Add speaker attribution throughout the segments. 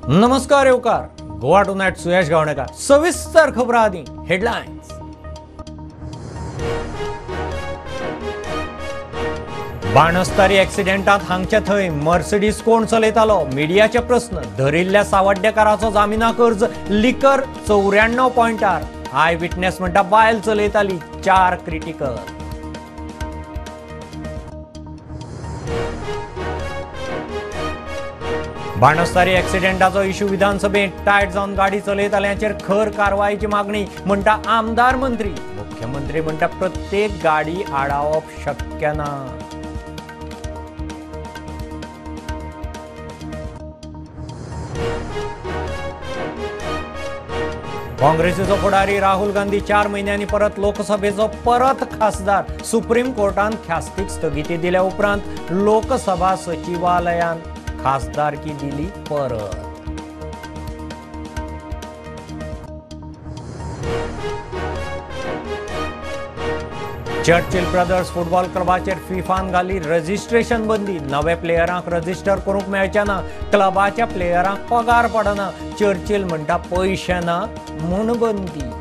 Speaker 1: नमस्कार येवकार गोवा टुनायट सुयश गावणेकर। सविस्तर खबरां आदी हेडलायन्स। बाणस्तारी एक्सिडेंटात हांगचे थंय मर्सिडीज कोण चलयतालो मिडियाचे प्रस्न। धरिल्ल्या सावड्डेकाराचो जामिनाक अर्ज। लिकर 94 पॉयंटार। I witness म्हणटा बायल चलयताली। 4 क्रिटिकल। बाणस्तारी एक्सिडेंटाचो इश्यू विधानसभेत टायट जावन गाडी चलयताल्यांचेर खर कारवायेची मागणी म्हणटा आमदार मंत्री। मुख्यमंत्री म्हणटा प्रत्येक गाडी आडावप शक्य ना। काँग्रेसीचो फुडारी राहुल गांधी 4 म्हयन्यांनी परत लोकसभेचो परत खासदार। सुप्रीम कोर्टान ख्यास्तीक स्थगिती दिल्या उपरांत लोकसभा सचिवालयान खासदारकी दिली परत। चर्चिल ब्रदर्स फुटबॉल क्लबाचेर फिफान घाली रजिस्ट्रेशन बंदी। नवे प्लेयरांक रजिस्टर करूंक मेळचे ना। क्लबाच्या प्लेयरांक पगार पडना। चर्चिल म्हणटा पयशे ना म्हूण बंदी।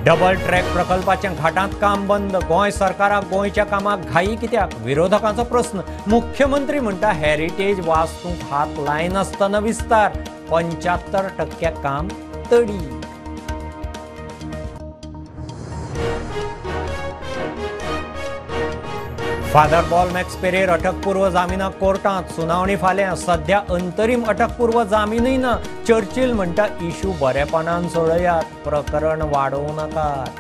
Speaker 1: डबल ट्रॅक प्रकल्पाच्या घाटांत काम बंद। गोंय सरकाराक गोंयच्या कामाक घाई कित्याक विरोधकांचो प्रस्न। मुख्यमंत्री म्हणटा हेरिटेज वास्तूंक हात लायनासतना विस्तार। 75% काम तडी। फादर बॉल मॅक्स पेरेर अटकपूर्व जामिनाक कोर्टांत सुनावणी फाल्यां। सध्या अंतरीम अटकपूर्व जामीनय ना। चर्चिल म्हणटा इश्यू बरेपणान सोडयात, प्रकरण वाडोवं नाकात।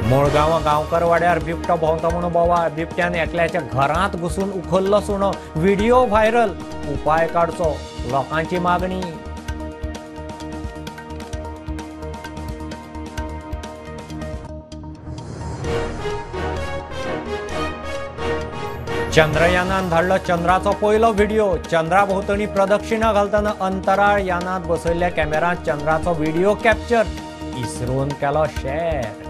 Speaker 1: मुळगांवां गांवकरवाड्यार बिबटो भोंवता म्हणून बोवाळ। बिबट्यान एकल्याच्या घरांत घुसून उखल्लो सुणो। Video viral. उपाय काडचो लोकांची मागणी। चंद्रयानान धाडलो चंद्राचो पयलो व्हिडिओ। चंद्रा भोंवतणी प्रदक्षिणा घालतना अंतराळ यानात बसयल्ल्या कॅमेरांत चंद्राचो व्हिडिओ कॅप्चर। इस्रोन केलो शेअर।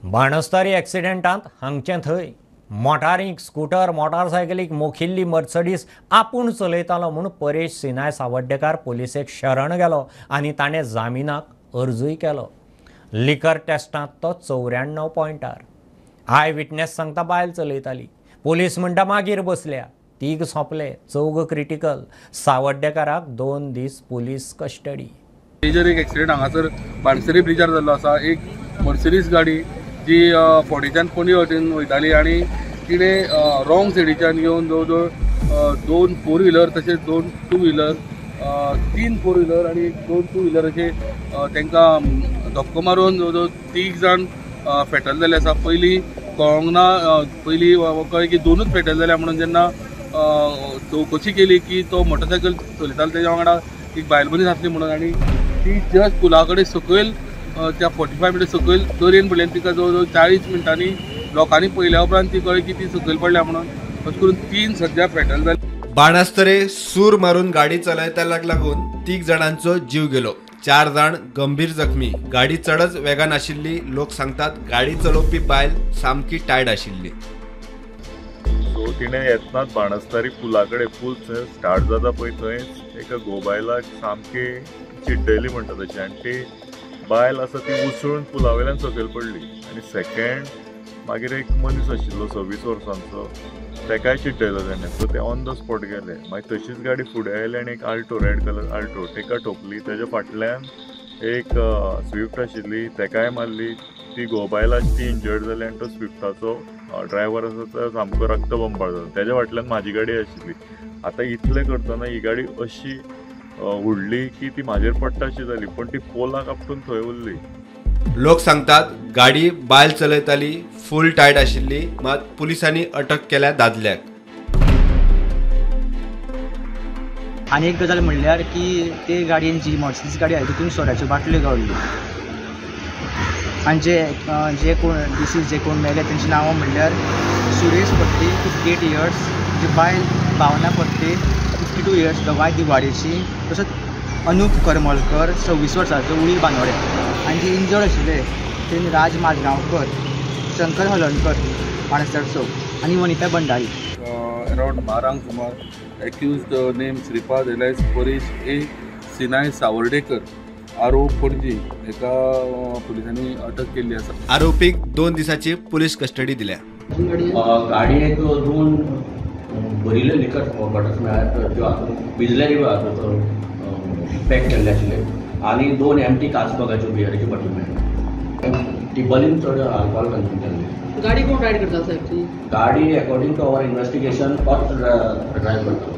Speaker 1: बाणस्तारी एक्सिडेंटांत हांगचें थंय मोटारीक स्कूटर मोटारसायकलीक मोखिल्ली मर्सडीज आपूण चलयतालो म्हूण परेश सिनाय सावड्डेकार पोलिसेक शरण गेलो आनी ताणें जामिनाक अर्जूय केलो। लिकर टेस्टांत तो 94 पॉयंटार। I witness सांगता बायल चलयताली। पोलीस म्हणटा मागीर बसल्या। 3 सोंपले, 4 क्रिटिकल। सावड्डेकाराक 2 दीस पुलीस कस्टडी।
Speaker 2: मेजर एक एक्सिडेंट हांगासर बाणस्तारी ब्रिजार जाल्लो आसा। एक मर्सिडीज गाडी जी फोंडेच्यान पणजे वटेन वयताली आनी तिणें रॉंग सायडीच्यान येवन जवळ जवळ 2 फोर व्हिलर तशेंच 2 टू व्हिलर 3 फोर व्हिलर आनी 2 टू व्हिलर अशें तांकां धपको मारून जवळ जवळ 3 जाण फेटल जाले आसा। पयलीं कळोंक ना, पयलीं कळ्ळें की 2च फेटल जाल्या म्हणून जेन्ना चवकशी केली की तो मोटरसायकल चलयतालो तेज्या वांगडा एक बायल मनीस आसली म्हणून आनी ती जस्ट पुला कडेन सकयल त्या 45 मिटर सकयल दर्येन पडली आनी तिका जवळ जवळ 40 मिनटांनी लोकांनी पळयल्या उपरांत ती कळ्ळी की ती सकयल पडल्या म्हणून। अशें करून 3 सद्या फेटल जाले।
Speaker 3: बाणस्तारे सूर मारून गाडी चलयताल्याक लागून 3 जाणांचो जीव गेलो, 4 जाण गंभीर जखमी। गाडी चडच वेगान आशिल्ली। लोक सांगतात गाडी चलोवपी बायल सामकी टायर्ड आशिल्ली।
Speaker 4: सो तिणें येतनाच बाणस्तारी पुला कडेन पूल स्टार्ट जाता पळय थंयच एका गोबायलाक सामकी चिड्डयली म्हणटा तशी आनी ती बायल आसा ती उसळून पुला वयल्यान सकयल पडली। आनी सेकेंड मागीर एक मनीस आशिल्लो 26 वर्सांचो तेकाय चिड्डयलो तेणें। सो ते ऑन the spot गेले। मागीर तशीच गाडी फुडें आयली आनी एक आल्टो, रेड कलर आल्टो तेका ठोकली। तेज्या फाटल्यान एक स्विफ्ट आशिल्ली तेकाय मारली। ती घोव बायल आसा ती इंजर्ड जाली आनी तो स्विफ्टाचो ड्रायव्हर आसा तो सामको रक्तबंबाळ जालो। तेज्या फाटल्यान म्हाजी गाडी आशिल्ली। आतां इतलें करतना ही गाडी अशी उडली की ती म्हाजेर पडटा अशी जाली, पण ती पोलाक आपटून थंय उरली।
Speaker 3: लोक सांगतात गाडी बायल चलयताली, फूल टायट आशिल्ली। मात पुलिसांनी अटक केल्या दादल्याक।
Speaker 5: आनी एक गजाल म्हणल्यार की ते गाडयेन जी मर्सिडीज गाडी आहा तितून सोऱ्याच्यो बाटल्यो गावल्यो। आनी जे जे कोण डिसीज जे कोण मेले तेंची नांवां म्हणल्यार सुरेश फडते 58 इयर्स, जी बायल भावना फडते 52 इयर्स, दोगांय दिवाडेची, तसोच अनुप करमलकर 26 वर्सांचो उळी बांदोडे, आनी जे इंजर्ड आशिल्ले ते राज माजगांवकर, शंकर हलणकर बाणस्तारी चौक आनी वनिता भंडारी.
Speaker 2: अरावंड 12 सुमार accused name Shripad alias Paresh A Sinai Savardekar आरोप पणजी एका पुलिसांनी अटक केल्ली आसा.
Speaker 3: आरोपीक 2 दिसांची पुलीस कस्टडी दिल्या.
Speaker 6: गाडयेक 2 भरिल्ले लिकर बॉटल्स मेळ्ळ्यात, ज्यो बिजलेरी पॅक केल्ले आशिल्ले आनी 2 एमटी काचबगाच्यो बियरीच्यो बॉटल मेळ्ळ्यो. टिबलीन चड आल्कोहोल कंज्यूम केल्ले.
Speaker 7: गाडी कोण रायड करता साहेब ती?
Speaker 6: गाडी अकॉर्डिंग टू our investigation तोच ड्रायव्ह करता.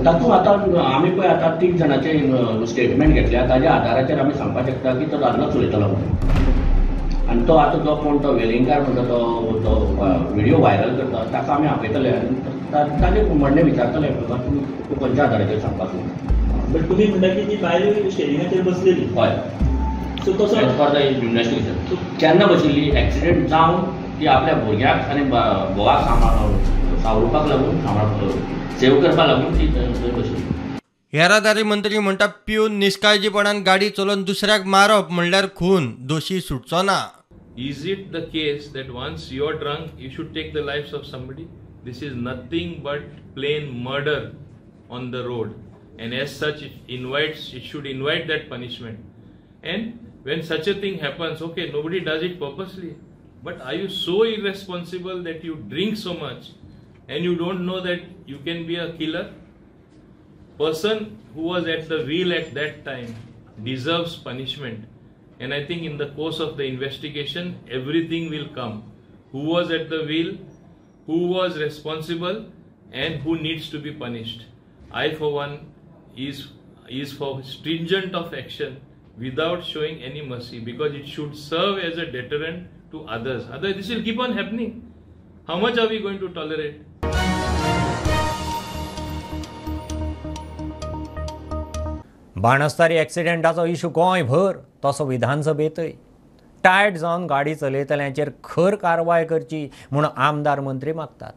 Speaker 6: तातूंत आतां आमी पळय आतां 3 जाणांचे स्टेटमेंट घेतल्या, ताज्या आदाराचेर आमी सांगपाक शकता की तो दादलोच चलयतालो म्हणून. आनी तो आतां जो कोण तो वेलिंगकार म्हणटा तो जो व्हिडियो व्हायरल करता ताका आमी आपयतले आनी ताजें म्हणणें विचारतले बाबा तूं खंयच्या आदाराचेर सांगपाक सोदता.
Speaker 8: बट तुमी म्हणटा की ती बायल स्टेरिंगाचेर बसलेली.
Speaker 6: हय, सो तसो एज पर the investigation केन्ना बशिल्ली, एक्सिडेंट जावन ती आपल्या भुरग्याक आनी घोवाक सावरुपाक लागून सेव करपाक लागून ती थंय बशिल्ली.
Speaker 9: येरादारी मंत्री म्हणटा पिवन निष्काळजीपणान गाडी चलोवन दुसऱ्याक मारप म्हणल्यार खून, दोशी सुटचो ना.
Speaker 10: Is it the case that once you are drunk you should take the lives of somebody? This is nothing but plain murder on the road, and as such it should invite that punishment. And when such a thing happens, okay, nobody does it purposely, but are you so irresponsible that you drink so much and you don't know that you can be a killer? Person who was at the wheel at that time deserves punishment, and I think in the course of the investigation everything will come. Who was at the wheel, who was responsible, and who needs to be punished. I for one is for stringent of action without showing any mercy, because it should serve as a deterrent to others. Otherwise this will keep on happening. How much are we going to tolerate?
Speaker 1: Banastari एक्सिडेंटाचो issue गोंयभर तसो विधानसभेंतय tight जावन गाडी चलयतल्यांचेर खर कारवाय करची म्हूण आमदार मंत्री मागतात.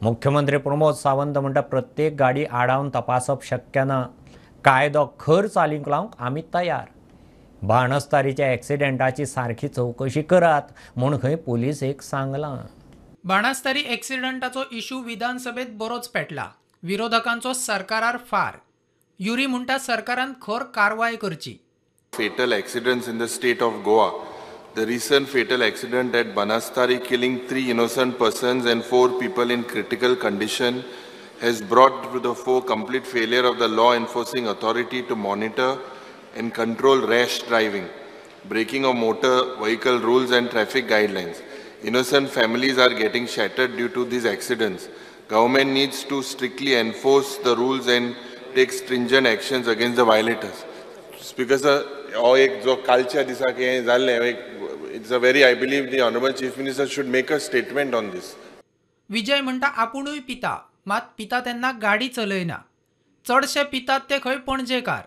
Speaker 1: मुख्यमंत्री प्रमोद सावंत म्हणटा प्रत्येक गाडी आडावन तपासप शक्य ना, कायदो खर चालीक लावंक आमी तयार. बाणस्तारीच्या एक्सिडेंटाची सारकी चवकशी करात म्हूण खंय पुलिसेक सांगलां.
Speaker 11: बाणस्तारी एक्सिडेंटाचो इशू विधानसभेत बरोच पेटला. विरोधकांचो सरकारार फार. युरी म्हणटा सरकारान खर कारवाय करची.
Speaker 12: Fatal accidents in the state of Goa. The recent fatal accident at Banastari killing 3 innocent persons and 4 people in critical condition has brought to the fore complete failure of the law enforcing authority to monitor and control rash driving, breaking of motor vehicle rules and traffic guidelines. Innocent families are getting shattered due to these accidents. Government needs to strictly enforce the rules and take stringent actions against the violators. Speaker sir, हो एक जो कालच्या दिसाक हें जाल्लें एक it's a very, I believe the honourable chief minister should make a statement on this.
Speaker 11: Vijay म्हणटा आपुणूय पिता, मात पिता तेन्ना गाडी चलयना. चडशे पितात ते खंय पणजेकार.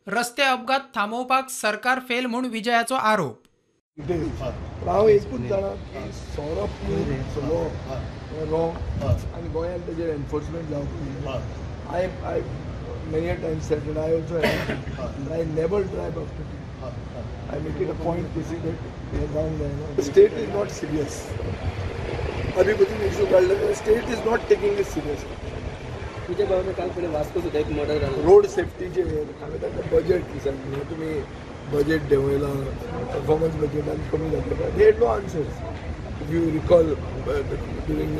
Speaker 11: रस्ते अपघात थांबोवपाक सरकार फेल म्हूण विजयाचो आरोप.
Speaker 13: हांव एकूच जाणा की सोरो पिवन चलोवप रॉंग आनी गोंयांत तेजेर एनफोर्समेंट जावपाक जाय. I many a time said that I also have, I never drive after tea. I make it a point to see that the state is not serious. अभी बसून इशू काडला, state is not taking it seriously.
Speaker 7: तुझ्या भावाने काल पळय वास्को सुद्दां एक murder जालो.
Speaker 13: रोड सेफ्टीचेर हांवें तांकां बजेट सांगलें, तुमी बजेट देंवयलां, परफॉर्मन्स बजेटान कमी जातलें. They had no answers. If you recall during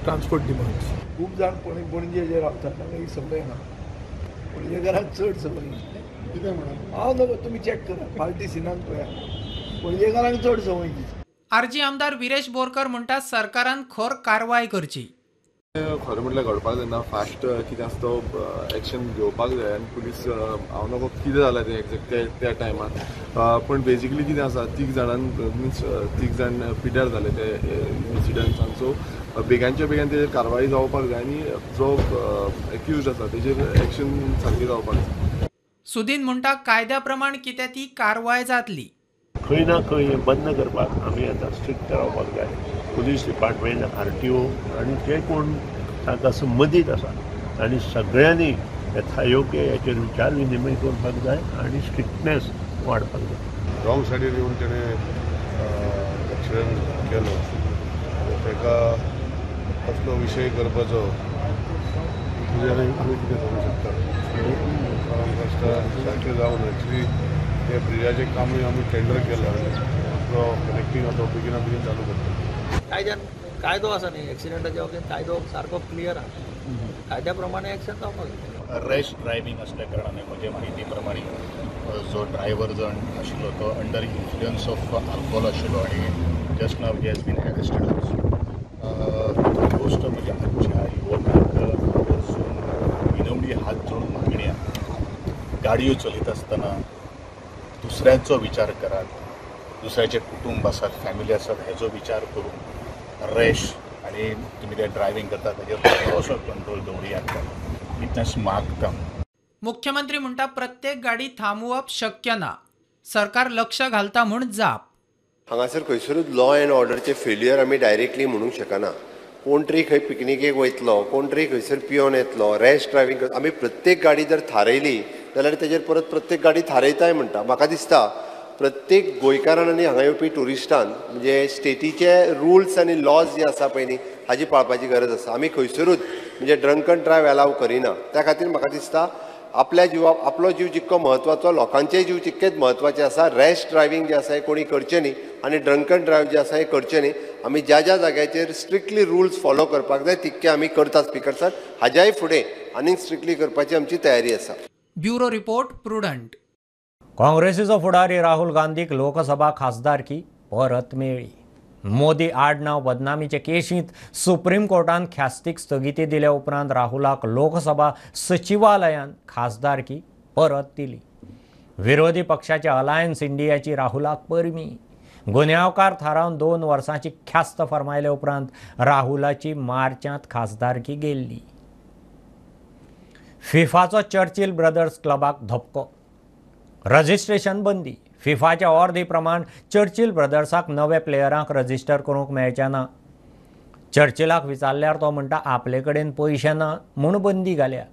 Speaker 13: transport demands. खूब जाण पणजे जे रावतात तांकां ही संवय ना. पणजेकारांक चड संवय ना. कितें म्हणा हांव नको, तुमी चॅक करा पार्टी सिनान पळया, पणजेकारांक चड संवय ती.
Speaker 11: आरजी आमदार विरेश बोरकर म्हणटा सरकारान खर कारवाय करची.
Speaker 14: खरें म्हटल्यार घडपाक जायना, फास्ट कितें आसा तो एक्शन घेवपाक जाय आनी पुलीस हांव नको कितें जालां तें एक्झॅक्ट त्या टायमार, पूण बेजिकली कितें आसा 3 जाणान मिन्स 3 जाण पिड्ड्यार जाले ते इन्सिडंट्सान. सो बेगानच्या बेगान तेजेर कारवाय जावपाक जाय आनी जो एक्युज्ड आसा तेजेर एक्शन सारकी जावपाक जाय.
Speaker 11: सुदीन म्हणटा कायद्या प्रमाण कितें ती कारवाय जातली.
Speaker 15: खंय ना खंय हें बंद करपाक आमी आतां स्ट्रिक्ट रावपाक जाय. पुलीस डिपार्टमेंट, RTO आनी जे कोण तांकां संबंदीत आसा तांणी सगळ्यांनी यथायोग्य हेचेर विचार विनिमय करपाक जाय आनी स्ट्रिक्टनेस वाडपाक जाय.
Speaker 16: रॉंग सायडीर येवन तेणें एक्सिडंट केलो, ताका कसलो विशय करपाचो जाल्यार आमी कितें करूंक शकता. सारकें जावन एक्चुली ते ब्रिजाचें कामूय आमी टेंडर केलां आनी आपलो कनेक्टींग आतां बेगिना बेगीन चालू करता.
Speaker 7: कायद्यान कायदो आसा न्ही एक्सिडंटाच्या बाबतींत, कायदो सारको क्लियर आसा, कायद्या प्रमाणे एक्शन जावपाक जाय.
Speaker 17: रॅश ड्रायव्हिंग असल्या कारणाने म्हजे माहिती प्रमाणे जो ड्रायव्हर जण आशिल्लो तो अंडर इन्फ्लुयन्स ऑफ अल्कोहोल आशिल्लो आनी just now he has been arrested also. गोश्ट म्हणजे आमच्या युवकांक वचून विनवणी हात जोडून मागणी आसा, गाडयो चलयत आसतना दुसऱ्यांचो विचार करात, दुसऱ्याचे कुटुंब आसात, फॅमिली आसात, हेजो विचार करून रॅश आनी तुमी ते ड्रायव्हिंग करता ताजेर थोडोसो कंट्रोल दवरियात, इतलेंच मागता.
Speaker 11: मुख्यमंत्री म्हणटा प्रत्येक गाडी थांबोवप शक्य ना, सरकार लक्ष घालता म्हूण जाप.
Speaker 18: हांगासर खंयसरूच लॉ एंड ऑर्डरचे फेल्युअर आमी डायरेक्टली म्हणूंक शकना. कोण तरी खंय पिकनिकेक वयतलो, कोण तरी खंयसर पियोन येतलो, रॅश ड्रायव्हिंग. आमी प्रत्येक गाडी जर थारयली जाल्यार तेजेर परत प्रत्येक गाडी थारयताय म्हणटा. म्हाका दिसता प्रत्येक गोंयकारान आनी हांगा येवपी ट्युरिस्टान म्हणजे स्टेटीचे रुल्स आनी लॉज जे आसा पळय न्ही हाजी पाळपाची गरज आसा. आमी खंयसरूच म्हणजे ड्रंकन ड्रायव्ह एलाव करिना. त्या खातीर म्हाका दिसता आपल्या जिवा आपलो जीव जितको म्हत्वाचो, लोकांचेय जीव तितकेच म्हत्वाचे आसा. रॅश ड्रायव्हिंग जें आसा हें कोणी करचें न्ही आनी ड्रंकन ड्रायव्ह जें आसा हें करचें न्ही. आमी ज्या ज्या जाग्याचेर स्ट्रिक्टली रुल्स फॉलो करपाक जाय तितके आमी करता स्पीकर सर. हाज्याय फुडें आनीक स्ट्रिक्टली करपाची आमची तयारी आसा.
Speaker 11: Bureau report, Prudent.
Speaker 1: काँग्रेसीचो फुडारी राहुल गांधीक लोकसभा खासदारकी परत मेळ्ळी. मोदी आडनांव बदनामीचे केशींत सुप्रीम कोर्टान ख्यास्तीक स्थगिती दिल्या उपरांत राहुलाक लोकसभा सचिवालयान खासदारकी परत दिली. विरोधी पक्षाच्या अलायन्स इंडियाची राहुलाक परमी. गुन्यांवकार थारावन 2 वर्सांची ख्यास्त फर्मायले उपरांत राहुलाची मार्चांत खासदारकी गेल्ली. फिफाचो चर्चिल ब्रदर्स क्लबाक धपको. रजिस्ट्रेशन बंदी. फिफाच्या ऑर्दी प्रमाण चर्चिल ब्रदर्साक नवे प्लेयरांक रजिस्टर करूंक मेळचें ना. चर्चिलाक विचारल्यार तो म्हणटा आपले कडेन पयशे ना म्हूण बंदी घाल्या.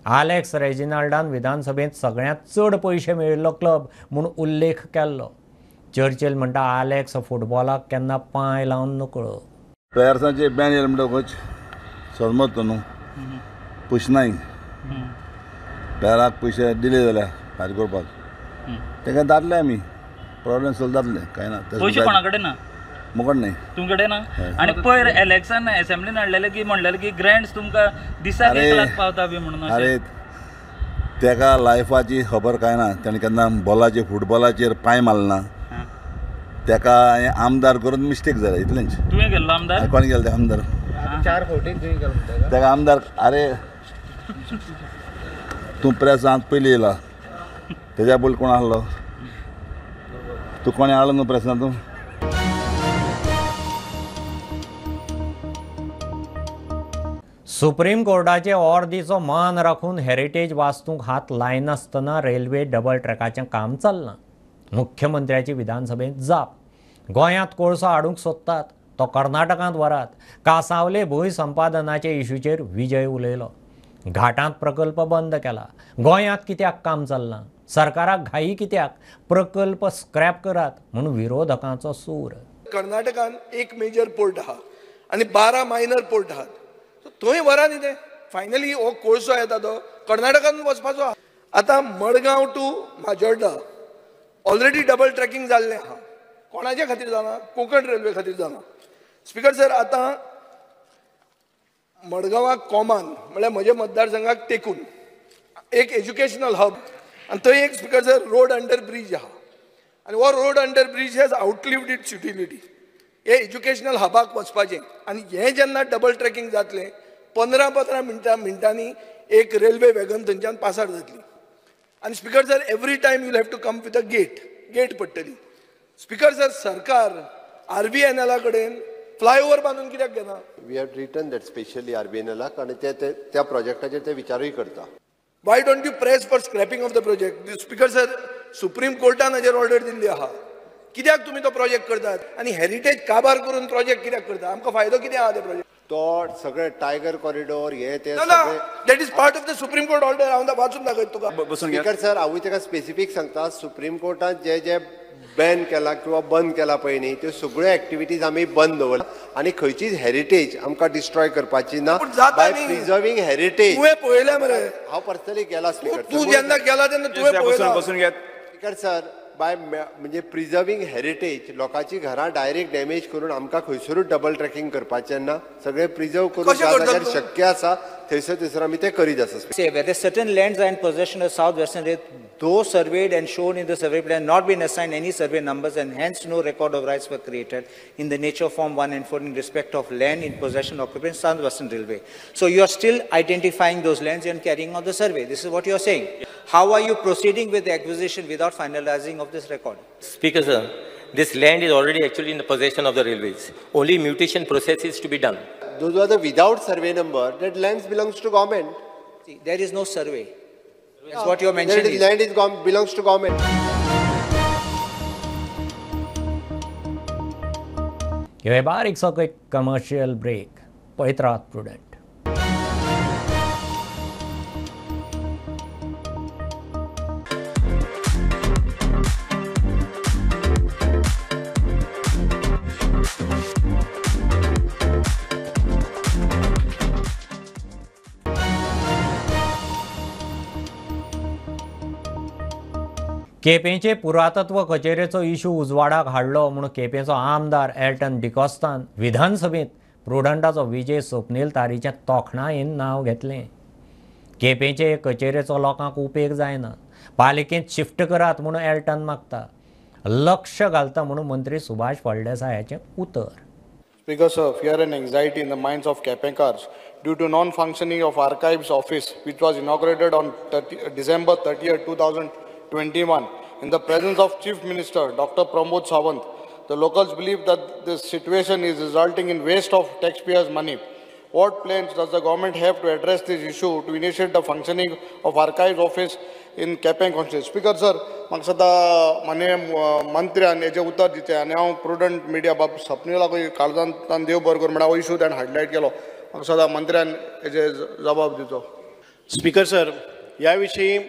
Speaker 1: आलेक्स रेजिनाल्डान विधानसभेंत सगळ्यांत चड पयशे मेळिल्लो क्लब म्हूण उल्लेख केल्लो. चर्चिल म्हणटा आलेक्स फुटबॉलाक केन्ना पांय लावन नकळो.
Speaker 19: प्लेयर्सांचे बॅन येयलें म्हणटकूच सहमत न्हू, पयशे नाय, प्लेयराक पयशे दिले जाल्यार फारीक करपाक ताका जातले आमी प्रॉब्लेम सोल्व जातले, कांय ना.
Speaker 8: पयशे कोणा कडेन ना?
Speaker 19: मुकोड न्ही,
Speaker 8: तुमचे कडेन ना. आनी पयर एलेक्सान एसेंब्लीन हाडलेले की म्हणलेले की ग्रँट्स तुमकां दिसाक 1 लाख पावता बी म्हणून.
Speaker 19: अरे तेका लायफाची खबर कांय ना, तेणें केन्ना बॉलाचेर फुटबॉलाचेर पांय मारना. तेका आमदार करून मिस्टेक जाल्या इतलेंच.
Speaker 8: तुवें केल्लो आमदार?
Speaker 19: कोण केलो तेका आमदार?
Speaker 5: 4 फावटी तुवें केलो
Speaker 19: तेका आमदार. अरे तूं प्रेसांत पयलीं येयला, तेज्या पयलीं कोण आहलो? तूं कोणें हाडलो न्हू प्रेसांत तूं?
Speaker 1: सुप्रीम कोर्टाचे ऑर्दीचो मान राखून हेरिटेज वास्तूंक हात लायनासतना रेल्वे डबल ट्रॅकाचें काम चल्लां. मुख्यमंत्र्याची विधानसभेंत जाप. गोंयांत कोळसो हाडूंक सोदतात तो कर्नाटकांत व्हरात. कासावले भूंय संपादनाचे इशूचेर विजय उलयलो. घाटांत प्रकल्प बंद केला. गोंयांत कित्याक काम चल्लां? सरकाराक घाई कित्याक? प्रकल्प स्क्रॅप करात म्हूण विरोधकांचो सूर.
Speaker 13: कर्नाटकान एक मेजर पोर्ट आहा आनी 12 मायनर पोर्ट आहात, थंय व्हरा न्ही ते. फायनली हो कोळसो येता तो कर्नाटकान वचपाचो आहा. आतां Madgaon to Majorda already double tracking जाल्लें आहा. कोणाच्या खातीर जालां? कोंकण रेल्वे खातीर जालां. स्पीकर सर, आतां मडगांवाक कॉमान म्हळ्यार म्हज्या मतदारसंघाक तेकून एक एज्युकेशनल हब आनी थंय एक speaker sir road under bridge आहा आनी हो road under bridge has outlived its utility. हे एज्युकेशनल हबाक वचपाचें आनी हें जेन्ना डबल ट्रॅकिंग जातलें 15-15 मिनटांनी एक रेल्वे वॅगन थंयच्यान पासार जातली. आनी speaker sir, every time you have to come with a gate, gate पडटली. स्पीकर सर, सरकार RVNL कडेन फ्लायओव्हर बांदून कित्याक घेना?
Speaker 18: We have written that specially RVNL आनी ते त्या प्रोजेक्टाचेर ते विचारूय करता.
Speaker 13: Why don't you press for scrapping of the project? Speaker sir, supreme कोर्टान हाजेर ऑर्डर दिल्ली आहा. कित्याक तुमी तो प्रोजेक्ट करतात आनी हेरिटेज काबार करून प्रोजेक्ट कित्याक करता? आमकां फायदो कितें आहा ते प्रोजेक्ट?
Speaker 18: तो सगळे टायगर कॉरिडोर हे ते
Speaker 13: that is part of the Supreme Court order. हांव वाचून दाखयता तुका.
Speaker 18: स्पीकर सर, हांवूय ताका स्पेसिफीक सांगता. सुप्रीम कोर्टान जे जे बॅन केला किंवा बंद केला पळय न्ही, त्यो सगळ्यो एक्टिविटीज आमी बंद दवरला आनी खंयचीच हेरिटेज आमकां डिस्ट्रॉय करपाची ना. बाय प्रिजर्विंग हेरिटेज.
Speaker 13: तुवें पळयलें मरे?
Speaker 18: हांव पर्सनली गेला स्पीकर.
Speaker 13: तूं जेन्ना गेला तेन्ना तुवें पळयलां.
Speaker 18: स्पीकर सर, बाय म्हणजे प्रिजर्विंग हेरिटेज लोकांची घरां डायरेक्ट डॅमेज करून आमकां खंयसरूच डबल ट्रॅकिंग करपाचें ना. सगळें प्रिजर्व करून ज्या जाग्यार शक्य आसा थंयसर थंयसर आमी तें करीत आसा.
Speaker 20: Whether certain lands are in possession of South Western Railway, though surveyed and shown in the survey plan, not been assigned any survey numbers and hence no record of rights were created in the nature of Form 1 and 4 in respect of land in possession occupying South Western Railway. So you are still identifying those lands and carrying out the survey. This is what you are saying. How are you proceeding with the acquisition without finalizing of this record?
Speaker 21: Speaker sir, this land is already actually in the possession of the railways. Only mutation process is to be done.
Speaker 18: Those are the without survey number, that lands belongs to government.
Speaker 20: See, there is no survey. That's what you are mentioning.
Speaker 18: That land is belongs to government.
Speaker 1: हे बारीकसो एक commercial break. पळयत रावात prudent. केपेंचे पुरातत्व कचेरेचो issue उजवाडाक हाडलो म्हूण केपेंचो आमदार एल्टन डिकॉस्तान विधानसभेंत प्रुडंटाचो विजय स्वप्नील तारीचें तोखणायेन नांव घेतलें. केपेंचे कचेरेचो लोकांक उपेग जायना, पालिकेंत शिफ्ट करात म्हूण एल्टन मागता. लक्ष घालता म्हूण मंत्री सुभाष फळदेसायाचें उतर.
Speaker 22: Speaker sir, fear and anxiety in the minds of Kepenkars due to non-functioning of archives office, which was inaugurated on December 30, 2021 in the presence of Chief Minister Dr. Pramod Sawant. The locals believe that this situation is resulting in waste of taxpayers' money. What plans does the government have to address this issue to initiate the functioning of archives office in Quepem constituency? Speaker sir, म्हाका सदां माननीय मंत्र्यान हेजें उतर दिचें आनी हांव prudent media बाब स्वप्नीलाकूय काळजांतल्यान देव बरें करूं म्हणल्यार हो इशू ताणें हायलायट केलो. म्हाका सदां मंत्र्यान हेजेर जबाब दिवचो.
Speaker 23: स्पीकर सर, ह्या विशीं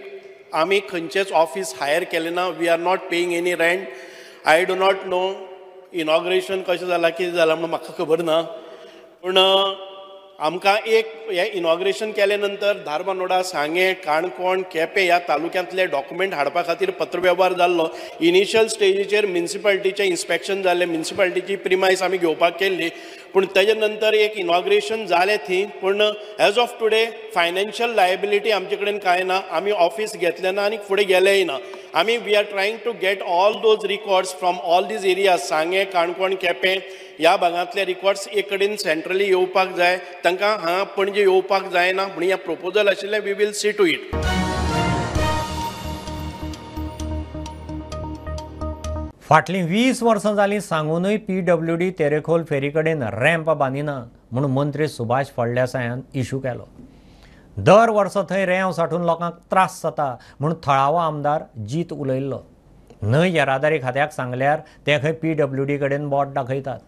Speaker 23: आमी खंयचेच ऑफिस हायर केलें ना. We are not paying any rent. I do not know inauguration कशें जालां कितें जालां म्हणून म्हाका खबर ना. पूण आमकां एक हें इनॉग्रेशन केले नंतर धारबांदोडा, सांगें, काणकोण, केपें ह्या तालुक्यांतले डॉक्युमेंट हाडपा खातीर पत्रवेव्हार जाल्लो. इनिशियल स्टेजीचेर म्युनिसिपालिटीचें इन्स्पेक्शन जालें, म्युनिसिपालिटीची प्रिमायस आमी घेवपाक केल्ली. पूण तेजे नंतर एक इनॉग्रेशन जालें थंय. पूण as of today financial liability आमचे कडेन कांय ना. आमी ऑफिस घेतलें ना आनी फुडें गेलेय ना. आमी we are trying to get all those records from all these areas, Sanguem, Canacona, Quepem ह्या भागांतले रिकॉर्ड्स एक कडेन सेंट्रली येवपाक जाय. तांकां हांगा पणजे येवपाक जायना म्हणून हें प्रपोजल आशिल्लें. We will see to it.
Speaker 1: फाटलीं 20 वर्सां जालीं सांगूनय पीडब्ल्यूडी तेरेखोल फेरी कडेन रॅम्प बांदिना म्हूण मंत्री सुभाष फळदेसायान इशू केलो. दर वर्सा थंय रेंव साठून लोकांक त्रास जाता म्हूण थळावो आमदार जीत उलयल्लो. न्हंय येरादारी खात्याक सांगल्यार ते खंय पीडब्ल्यूडी कडेन बोट दाखयतात.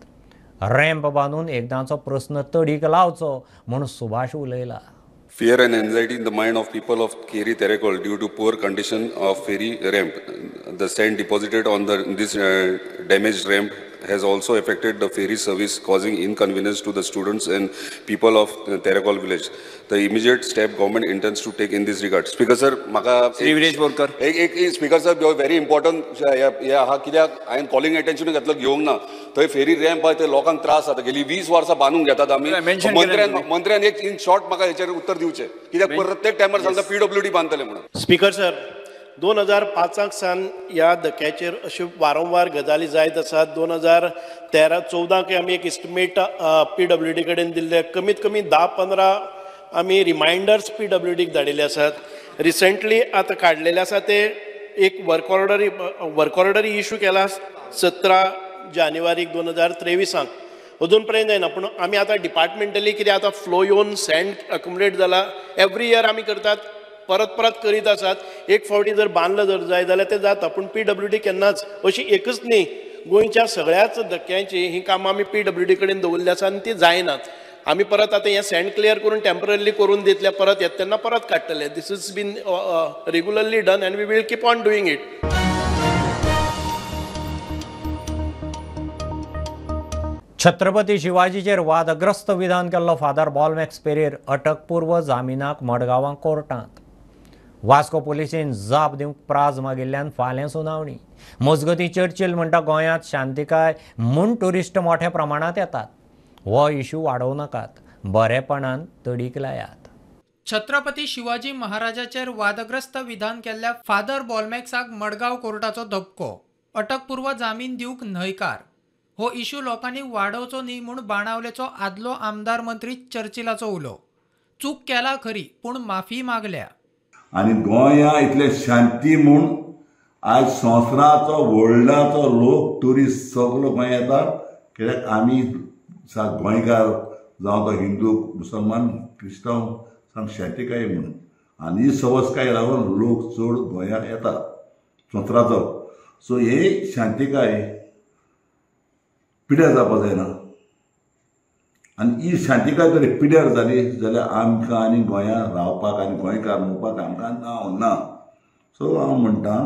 Speaker 1: रॅम्प बांदून एकदांचो प्रस्न तडीक लावचो म्हूण Subhash उलयला.
Speaker 24: Fear and anxiety in the mind of people of Keri Terekhol due to poor condition of ferry ramp. The sand deposited on this damaged ramp has also affected the ferry service, causing inconvenience to the students and people of Terekhol village. The immediate step government intends to take in this regard. Speaker sir, maka
Speaker 25: Shri Viresh Borkar.
Speaker 24: एक speaker sir, very important हे आहा कित्याक हांवें calling attention घेतलं घेवंक ना. थंय फेरी ramp आहा ते लोकांक त्रास जाता. गेली 20 वर्सां बांदून घेतात आमी. मंत्र्यान एक इन शॉर्ट म्हाका हेचेर उत्तर दिवचें कित्याक प्रत्येक टायमार सांगता पीडब्ल्यूडी बांदतले म्हणून.
Speaker 23: स्पीकर सर, 2005 सावन ह्या धक्याचेर अश्यो वारंवार गजाली जायत आसात. 2013-14 आमी एक इस्टिमेट पीडब्ल्यूडी कडेन दिल्ले. कमीत कमी 10-15 आमी रिमायंडर्स पीडब्ल्यूडीक धाडिल्ले आसात. रिसेंटली आतां काडलेले आसा ते एक वर्क ऑर्डर इशू केला 17 जानेवारीक 2023. अजून पर्यंत जायना. पूण आमी आतां डिपार्टमेंटली कितें आतां फ्लो येवन सँड अक्युमुलेट जाला. एवरी इयर आमी करतात. परत परत करीत आसात. एक फावटी जर बांदलं जर जाय जाल्यार तें जाता, पूण पीडब्ल्यूडी केन्नाच अशी एकच न्ही, गोंयच्या सगळ्याच धक्क्यांची ही कामां आमी पीडब्ल्यूडी कडेन दवरिल्ली आसा आनी ती जायनात. आमी परत आतां हें सँड क्लियर करून टेम्पररीली करून दितले, परत येता तेन्ना परत काडटले. This is been regularly done and we will keep on doing it.
Speaker 1: Chhatrapati शिवाजीचेर वादग्रस्त विधान केल्लो फादर बॉलमॅक्स पेरेर अटकपूर्व जामिनाक मडगांवां कोर्टांत. वास्को पुलिसेन जाप दिवंक प्राज मागिल्ल्यान फाल्यां सुनावणी. मजगतीं चर्चिल म्हणटा गोंयांत शांतिकाय म्हूण ट्युरिस्ट मोठ्या प्रमाणांत येतात, हो इशू वाडोवं नाकात, बरेपणान तडीक लायात.
Speaker 11: छत्रपती शिवाजी महाराजाचेर वादग्रस्त विधान केल्ल्या फादर बॉलमॅक्साक मडगांव कोर्टाचो धपको, अटकपूर्व जामीन दिवंक न्हयकार. हो इशू लोकांनी वाडोवचो न्ही म्हूण बाणावलेचो आदलो आमदार मंत्री चर्चिलाचो उलो. चूक केला खरी, पूण माफी मागल्या.
Speaker 19: आनी गोंया इतले शांती म्हूण आज संवसाराचो वर्ल्डाचो लोक ट्युरिस्ट सगलो गोंय येता, कित्याक आमी गोंयकार जावं तो हिंदू मुसलमान क्रिस्तांव सामकी शांतिकाय म्हणून, आनी ही सवसकाय लागून लोक चड गोंयांत येता संवसाराचो. सो ही शांतिकाय पिड्यार जावपाक जायना, आनी ही शांतिकाय जर पिड्यार जाली जाल्यार आमकां आनी गोंयांत रावपाक आनी गोंयकार म्हणपाक आमकां नांव ना. सो हांव म्हणटा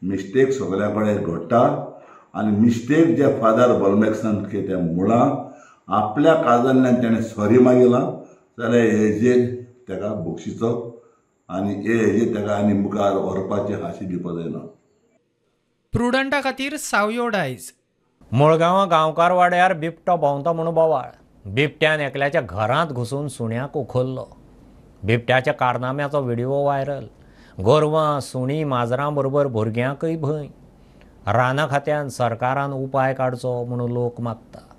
Speaker 19: मिस्टेक सगल्या कडेन घडटा, आनी मिस्टेक जे फादर बॉलमॅक्सान त्या मुळां आपल्या काळजांतल्यान तेणें सॉरी मागिलां जाल्यार हेजेर ताका बक्षिचो आनी हे हेजेर ताका आनी मुखार व्हरपाची हाशी दिवपाक जायना.
Speaker 11: प्रुडंटा खातीर सावयो डायज.
Speaker 1: मुळगांवां गांवकारवाड्यार बिबटो भोंवता म्हूण बोवाळ. बिबट्यान एकल्याच्या घरांत घुसून सुण्याक उखल्लो. बिबट्याच्या कारनाम्याचो व्हिडिओ व्हायरल. गोरवां सुणीं माजरां बरोबर भुरग्यांकय भंय. राना खात्यान सरकारान उपाय काडचो म्हणून लोक मागता.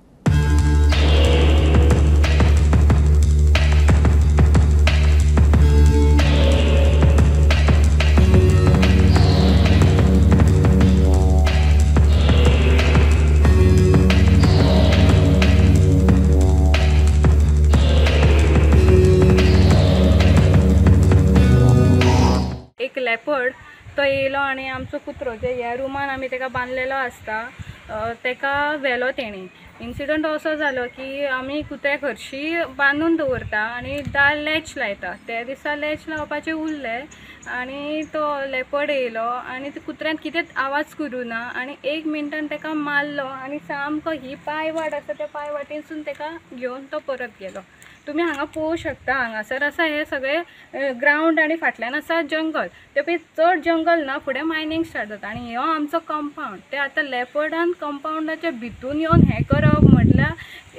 Speaker 2: एक लेपर्ड तो येयलो आनी आमचो कुत्रो जे ह्या रुमान आमी तेका बांदलेलो आसता तेका व्हेलो तेणी. इन्सिडंट असो जालो की आमी कुत्र्याक हरशीं बांदून दवरता आनी दार लॅच लायता. त्या दिसा लॅच लावपाचें उरलें आनी तो लेपर्ड येयलो आनी त्या कुत्र्यान कितेंच आवाज करूं ना आनी एक मिनटान तेका मारलो आनी सामको ही पांयवाट आसा त्या पांयवाटेनसून तेका घेवन तो परत गेलो. तुमी हांगा पळोवंक शकता, हांगासर आसा हें सगळें ग्रावंड आनी फाटल्यान आसा जंगल. ते पळय चड जंगल ना, फुडें मायनींग स्टार्ट जाता आनी हो आमचो कंपावंड. ते आतां लेपर्डान कंपावंडाच्या भितून येवन हें करप म्हटल्यार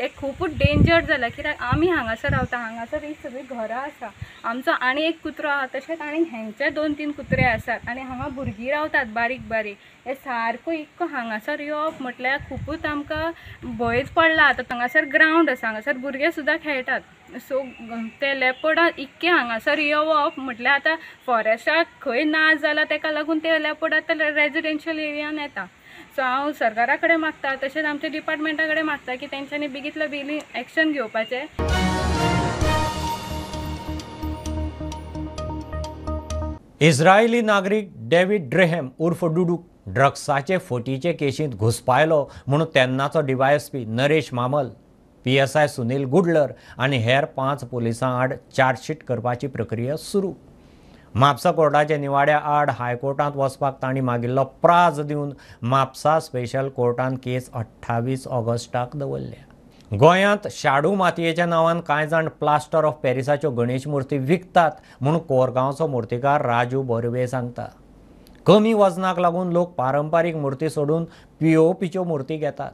Speaker 2: एक खुबूच डेंजर जाला. कित्याक आमी हांगासर रावता, हांगासर ही सगळीं घरां आसा. आमचो आनी एक कुत्रो आसा, तशेंच आनी हेंचे 2-3 कुत्रे आसात आनी हांगा भुरगीं रावतात बारीक बारीक. हे सारको इतको हांगासर येवप म्हटल्यार खुबूच आमकां भंयच पडला. आतां हांगासर ग्रावंड आसा, हांगासर भुरगे सुद्दां खेळटात. सो ते लेपर्डां इतके हांगासर येवप म्हटल्यार आतां फॉरेस्टाक खंय ना जाला तेका लागून ते लेपर्ड आतां रेजिडेन्शियल एरियान येता. सो हांव सरकारा कडेन मागता तशेंच आमच्या डिपार्टमेंटा कडेन मागता की तेंच्यांनी बेगींतल्या बेगीन एक्शन घेवपाचें.
Speaker 1: इस्रायली नागरीक डेव्हिड ड्रेहम उर्फ डुडू ड्रग्साचे फटीचे केशींत घुसपायलो म्हणून तेन्नाचो DYSP Naresh Mhamal, PSI Sunil Gudlar आनी हेर 5 पुलिसां आड चार्जशीट करपाची प्रक्रिया सुरू. म्हापसा कोर्टाच्या निवाड्या आड हायकोर्टांत वचपाक तांणी मागिल्लो प्राज दिवन म्हापसा स्पेशल कोर्टान केस 28 ऑगस्टाक दवरल्या. गोंयांत शाडू मातयेच्या नांवान कांय जाण प्लास्टर ऑफ पॅरिसाच्यो गणेश मूर्ती विकतात म्हूण कोरगांवचो मुर्तीकार राजू बोरवे सांगता. कमी वजनाक लागून लोक पारंपारीक मूर्ती सोडून पीओपीच्यो मूर्ती घेतात.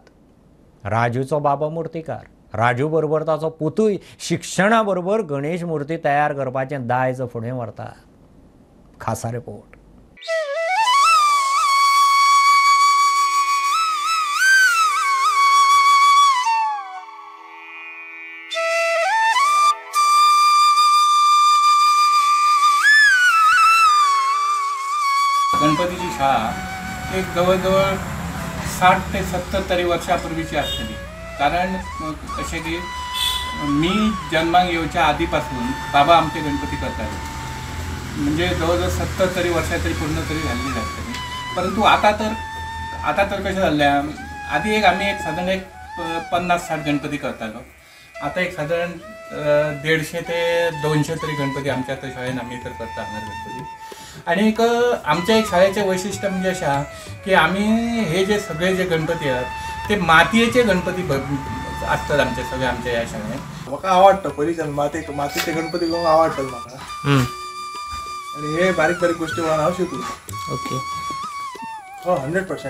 Speaker 1: राजूचो बाबा मुर्तीकार, राजू बरोबर ताचो पुतूय शिक्षणा बरोबर गणेश मूर्ती तयार करपाचें दायज फुडें व्हरता. खासा रिपोर्ट.
Speaker 3: गणपतीची शाळा एक जवळजवळ 60 ते 70 तरी वर्षापूर्वीची आसतली, कारण अशें की मी जन्माक येवच्या आदीपासून बाबा आमचे गणपती करताले. म्हणजे जवळ जवळ 70 तरी वर्षां तरी पूर्ण तरी जाल्ली आसतली. परंतु आतां तर कशें जाल्लें, आदी एक आमी एक सादारण एक 50-60 गणपती करतालो, आतां एक सादारण 150 ते 200 तरी गणपती आमच्या आतां शाळेन आमी तर करता हांगा गणपती. आनी एक आमच्या एक शाळेचें वैशिश्ट्य म्हणजे अशें आहा की आमी हे जे सगळे जे गणपती आहात ते मातयेचे गणपती आसतात आमचे सगळे आमच्या ह्या शाळेन.
Speaker 4: म्हाका आवडटा पयलींच्यान मातयेचे गणपती करूंक आवडटात म्हाका, आनी हे बारीक बारीक गोश्टी पळोवन हांव शिकलो.
Speaker 8: ओके,
Speaker 4: हो 100%.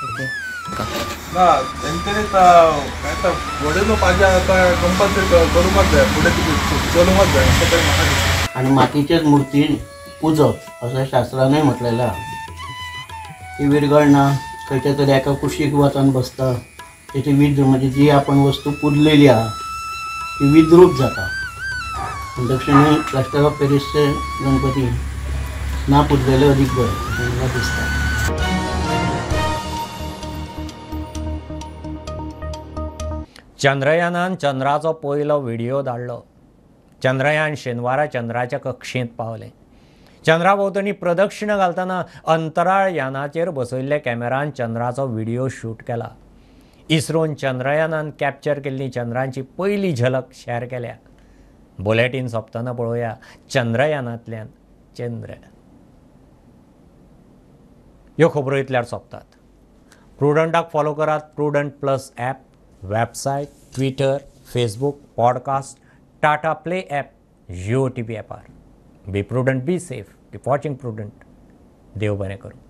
Speaker 8: ओके
Speaker 4: ना तेंच्यांनीच काय वडील पाहिजे आतां कंपल्सरी करूंकच जाय, फुडें चलूंकच जाय अशें तरी म्हाका दिसता.
Speaker 6: आनी मातयेचेच मुर्ती पुजप अशें शास्त्रानूय म्हटलेलें आहा. ती विरगळना, खंयच्या तरी एका कुशीक वचून बसता, तेची विद्र म्हणजे जी आपण वस्तू पुजलेली आहा ती विद्रूप जाता. दक्षिणे प्लास्टर ऑफ पॅरिसचे गणपती ना पुजलेले अदीक बरें अशें म्हाका दिसता.
Speaker 1: चंद्रयानान चंद्राचो पयलो व्हिडियो धाडलो. चंद्रयान शेनवारा चंद्राच्या कक्षेंत पावलें. चंद्रा भोंवतणी प्रदक्षिणा घालतना अंतराळ यानाचेर बसयल्ल्या कॅमेरान चंद्राचो व्हिडियो शूट केला. इस्रोन चंद्रयानान कॅप्चर केल्ली चंद्राची पयली झलक शेअर केल्या. बुलेटीन सोंपतना पळोवया चंद्रयानांतल्यान चंद्र. ह्यो खबरो इतल्यार सोंपतात. प्रुडंटाक फॉलो करात. Prudent plus app, website, Twitter, Facebook, podcast, Tata Play app, Jio TV ॲपार. Be prudent, be safe, keep watching Prudent. देव बरें करूं.